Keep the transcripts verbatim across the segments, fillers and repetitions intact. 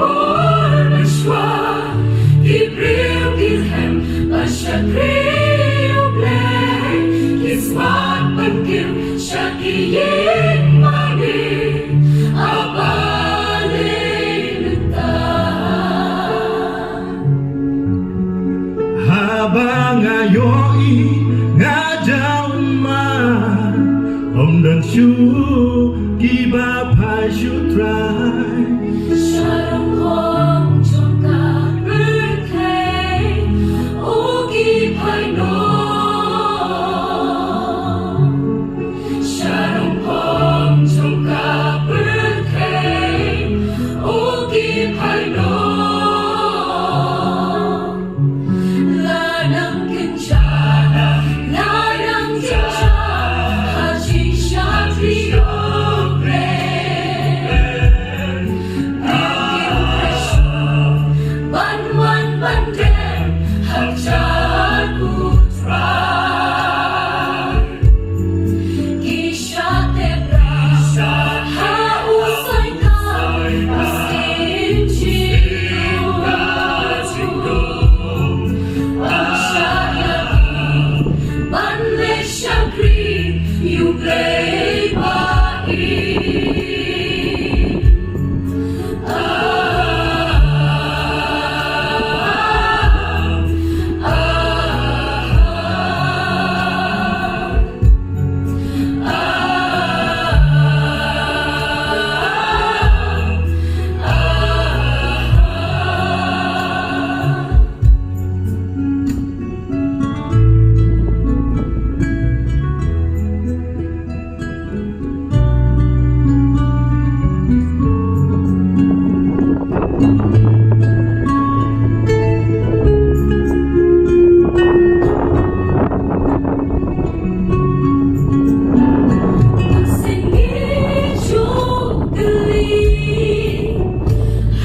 Bor mynshuwa ki briew ki hem ban shakri ïa U Blei, ki smat ban kiew sha ki ïing mane ha ba lei mynta. Haba nga ïohi nga jaw ma, ym don shuh kiba phai sha U Trai. Sha rong khong jong ka pyrthei, oh ki phai noh. Sha rong khong jong ka pyrthei, oh ki phai noh. La nang kynjah, la nang kynjah ha jingshakri U Blei. Nga kynjah ban wan ban dem ha kjat U Trai. Ki shah tep rah ha u saiñkam, u syiem jingdum. Ym shah ïa ki ban leit shakri ïa U Blei ba ïeit.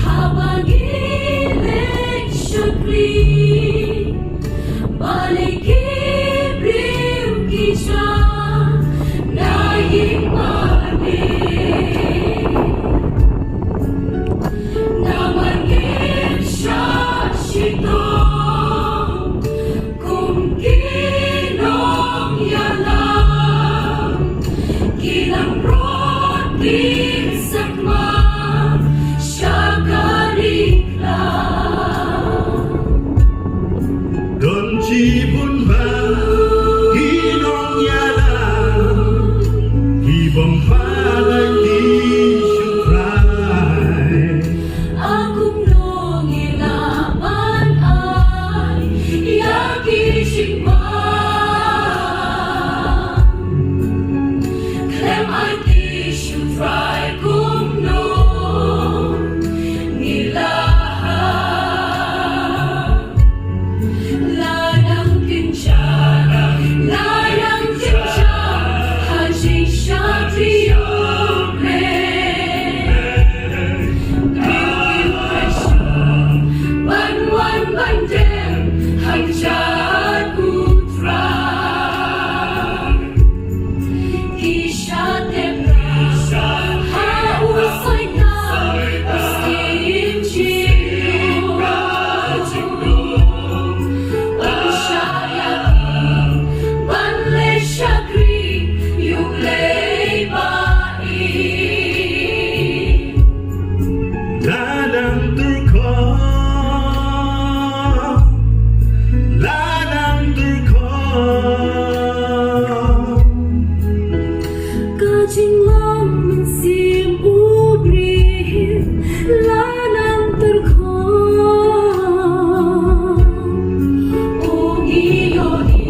Haba ngi leit shakri, balei ki briew ki jah na ïing mane? Namar ngim shah shitom kum ki nongïalam, ki langbrot ki sakma sha ka ri khlaw. Don shibun bha ki nongïalam ki bym pat lait sha U Trai. A kumno ngi lah ban ai ïa ki jingbam? Khlem ai ki shu trai kumno ngi lah? La nang kynjah, la nang kynjah ha jingshakri U Blei. Ban wan ban dem ha kjat U Trai. Ki shah tep rah ha u saiñkam, u syiem jingdum. Ym shah ïa ki ban leit shakri ïa U Blei ba ïeit. La nang tyrkhong, la nang tyrkhong. Ka jinglong mynsiem u briew la nang tyrkhong. U ngi ïohi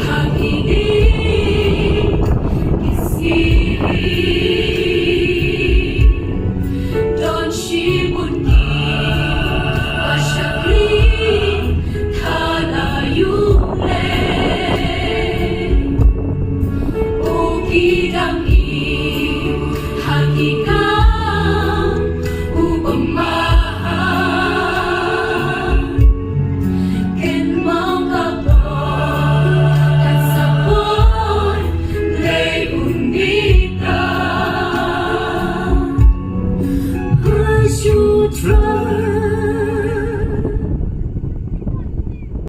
ha kine ki sngi. Don shibun kiba shakri thala U Blei. U ki dang ïoh ha ki kam u bymman. Kynmaw ka por kan sa poi, Blei un ïeit. Try